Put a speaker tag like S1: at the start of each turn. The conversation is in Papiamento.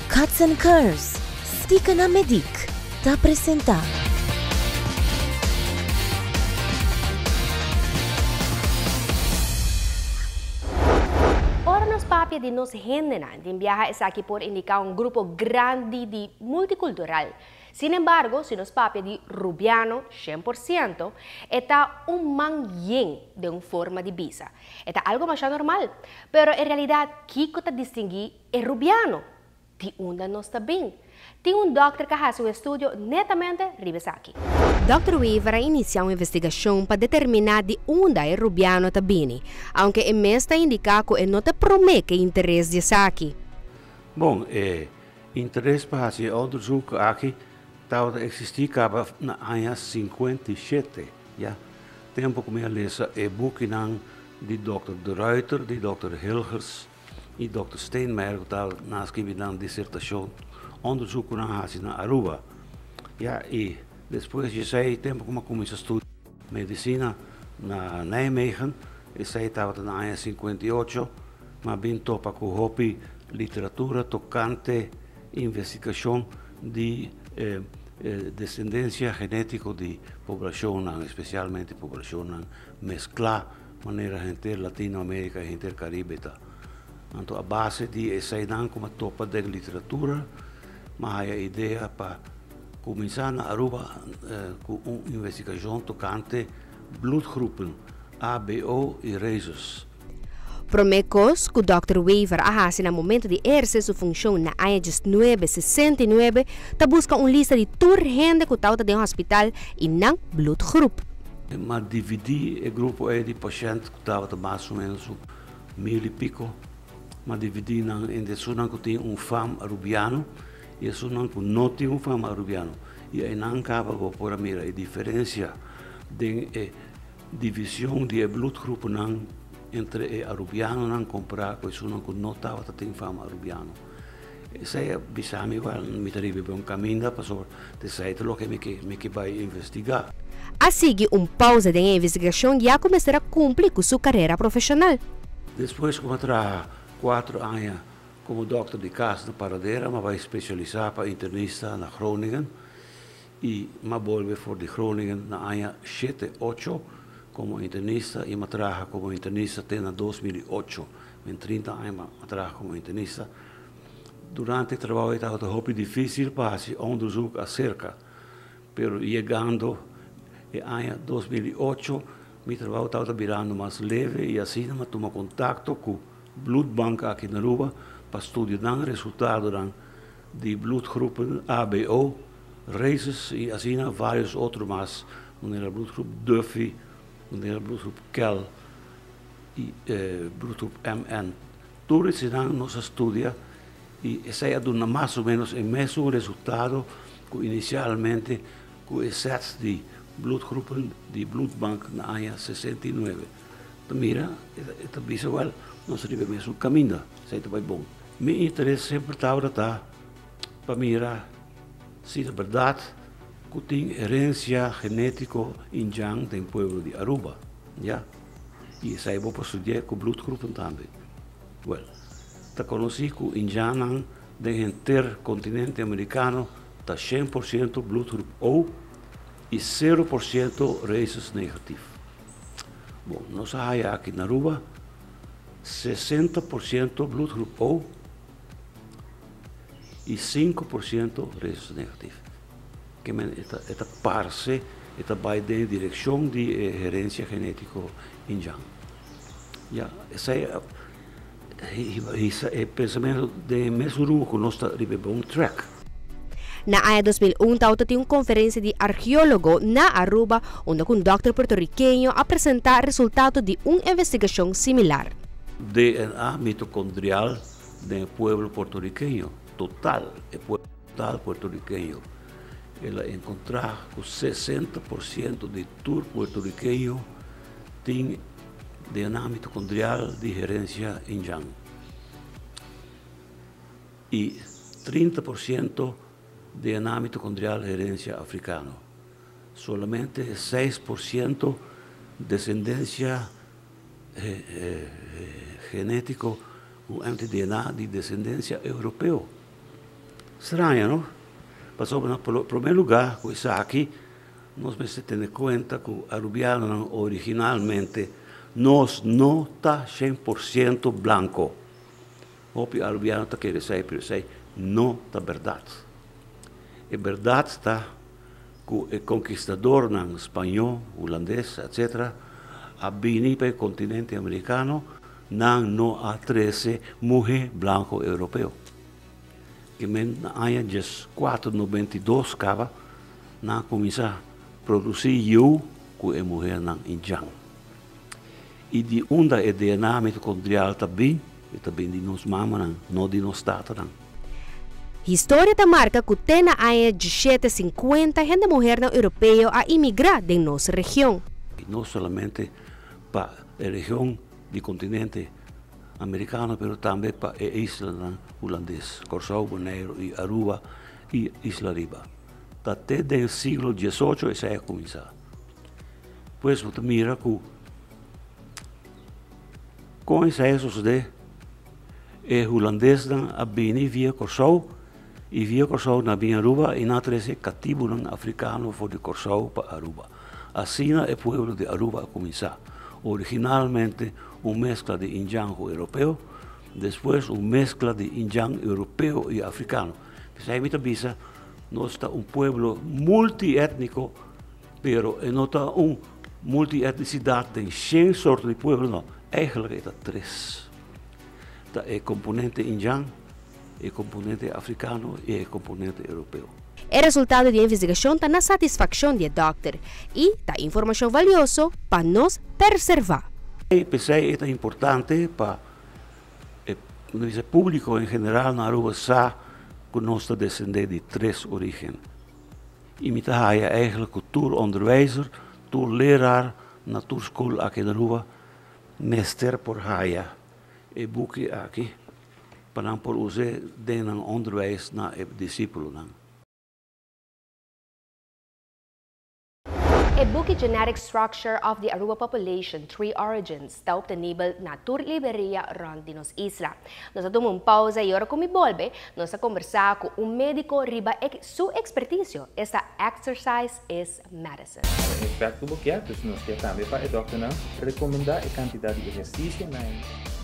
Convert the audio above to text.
S1: Cuts and Curves, Stika na Medic, ta presenta.
S2: Ora nos papia di nos hendenan, den biaha esaki por indiká un grupo grandi di multikultural. Sin embargo, si nos papia di rubiano, 100%, e ta un man yen den un forma di bisa. E ta algo masha normal. Pero en realidat, kiko ta distinguí e rubiano? Di unda nos ta bin? Tin un dòkter ku a hasi un estudio netamente riba esaki. Dòkter Wever a inisiá un investigashon pa determiná di unda e rubiano ta bini, aunke e mes ta indiká ku e no ta promé ku e interes di esaki.
S3: Bon, e interes pa hasi e onderzoek aki tabata eksistí kaba na aña 57, ya. Tempu ku mi a lesa e bukinan di dòkter De Ruiter, di dòkter Hilgers i dòkter Steenmeijer ku ta nan a skibi nan disertashon onderzoek ku nan a hasi na Aruba. Ya, i despues di esei tempu ku mi a kuminsá studia medisina na Nijmegen, esei tabata na aña 58, mi a bin topa ku hopi literatura tokante investigashon di desendensia genétiko di poblashonnan, espesialmente poblashonnan mesklá manera henter Latinoamérika i henter Karibe ta. Anto a base di eseinan ku mi a topa den literatura, mi a haya idea pa kuminsá na Aruba ku un investigashon tokante bloedgroepen A, B, O i Rhesus.
S2: Promé kos ku dòkter Wever a hasi na momento di ehersé su funshon na aña 1969 ta buska un lista di tur hende ku tabata den hospital i nan bloedgroep.
S3: Mi a dividí e grupo ei di pashènt ku tabata mas o ménos un mil i piko. Mi a dividí nan entre esunnan ku tin un fam arubiano i esunnan ku no tin un fam arubiano. I einan kaba bo por a mira e diferensia den e divishon di e bloedgroepennan entre e arubianonan kompará ku esunnan ku no tabata tin fama arubiano. Esei a bisa mi wèl, mi ta riba e bon kaminda pasobra esei ta loke mi ke mi ke bai investigá.
S2: A sigui un pausa den e investigashon ya ku mester a kumpli ku su karera profeshonal.
S3: Despues ku mi a traha 4 aña komo dòkter di kas na Paradera, mi a bai spesialisá pa internista na Groningen i mi a bolbe for di Groningen na aña 78 komo internista i mi a traha komo internista te na 2008. Den 30 aña mi a traha komo internista. Durante e trabou ei tabata hopi difísil pa hasi onderzoek aserka, pero yegando e aña 2008 mi trabou tabata birando mas leve i asina mi a tuma kontakto ku bloedbank aki na Aruba pa studia nan resultadonan di bloedgroepen ABO, Rhesus i asina vários otro mas, manera bloedgroep Duffy, manera bloedgroep Kell i bloedgroep MN. Tur eseinan nos a studia i esei a duna mas o ménos e mesun resultado ku inisialmente ku e sets di bloedgroepen di bloedbank na aña 69. Ta mira, e ta bisa wèl, nos riba e mesun kaminda, esei ta bai bon. Mi interes semper tabata ta pa mira si ta bèrdat ku tin herensia genétiko indjan den pueblo di Aruba, ya. I esei bo por studi'é ku bloedgroepen tambe. Wèl, ta konosí ku indjannan den henter kontinente amerikano ta 100% bloedgroep O i 0% rhesus negatief. Bon, nos a haya aki na Aruba 60% bloedgroep O i 5% rhesus negatief. Ke men e ta parse, e ta bai den direkshon di e herensia genétiko indjan. Ya, esei e pensamentu den e mesun rumbo ku nos ta riba e bon track.
S2: Na aña 2001 tabata tin un konferensia di arkeólogo na Aruba unda ku un dòkter puertorikeño a presentá resultado di un investigashon similar.
S3: DNA mitokondrial den e pueblo puertorikeño, total, e pueblo total puertorikeño. El a enkontrá ku 60% di tur puertorikeño tin DNA mitokondrial di herensia indjan. I 30% DNA mitokondrial herensia afrikano. Solamente 6% desendensia genétiko ku mtDNA di desendensia europeo. Straño, no? Pasobra na prome lugar cu esaki nos mester tene cuenta cu Arubianonan originalmente nos no ta 100% blanco. Hopi Arubiano ta kere esey, pero esey no ta berdad. E berdad ta cu e conquistadornan Spaño, Hulandes, etc. A bini pa e continente Americano, nan no a trece muhe blanco Europeo. Ke men na aña 1492 caba nan a cuminsa produci yiu cu e muhernan indjan. Y di unda e DNA mitocondrial ta bin? E ta bin di nos mamanan, no di nos tatanan.
S2: Historia ta marca cu te na aña 1750 hende muhernan Europeo a imigra den nos region.
S3: Y no solamente pa e region di continente Americano, pero tambe pa e islanan Hulandes, Corsou, Boneiro y Aruba y Isla Riba. Ta te den siglo 18 esey a cuminsa. Pues bo ta mira cu con esey a sosode, e Hulandesnan a bini via Corsou y via Corsou nan a bini Aruba y nan a trece catibonan Africano for di Corsou pa Aruba. Asina e pueblo di Aruba a cuminsa. Originalmente un mezcla di indjan cu europeo, despues un mezcla di indjan, europeo y africano. P'esei mi ta bisa, nos ta un pueblo multietnico, pero e no ta un multietnicidad den shen sorto di pueblo, no. Eigenlijk e ta tres. Ta e componente indjan, e componente africano y e componente europeo.
S2: E resultado di e investigacion ta na satisfaccion di e dokter y ta informacion valioso pa nos preserva.
S3: P'esei e ta importante pa e publico en general na Aruba sa cu nos ta descende di tres origen. Y mi ta haya eigenlijk cu tur onderwijzer, tur leraar na tur school aki na Aruba mester por haya e buki aki pa nan por use den nan onderwijs na e discipulonan.
S2: E buki Genetic Structure of the Aruba Population, Three Origins ta obtenibel na tur libreria rond di nos isla. Nos a tuma un pausa y ora cu mi bolbe, nos a conversa cu un medico riba su experticio, esta Exercise is Medicine.
S4: E efecto bo kier, dus nos kier tambe pa e dokternan recomenda e cantidad di ehercicio na e.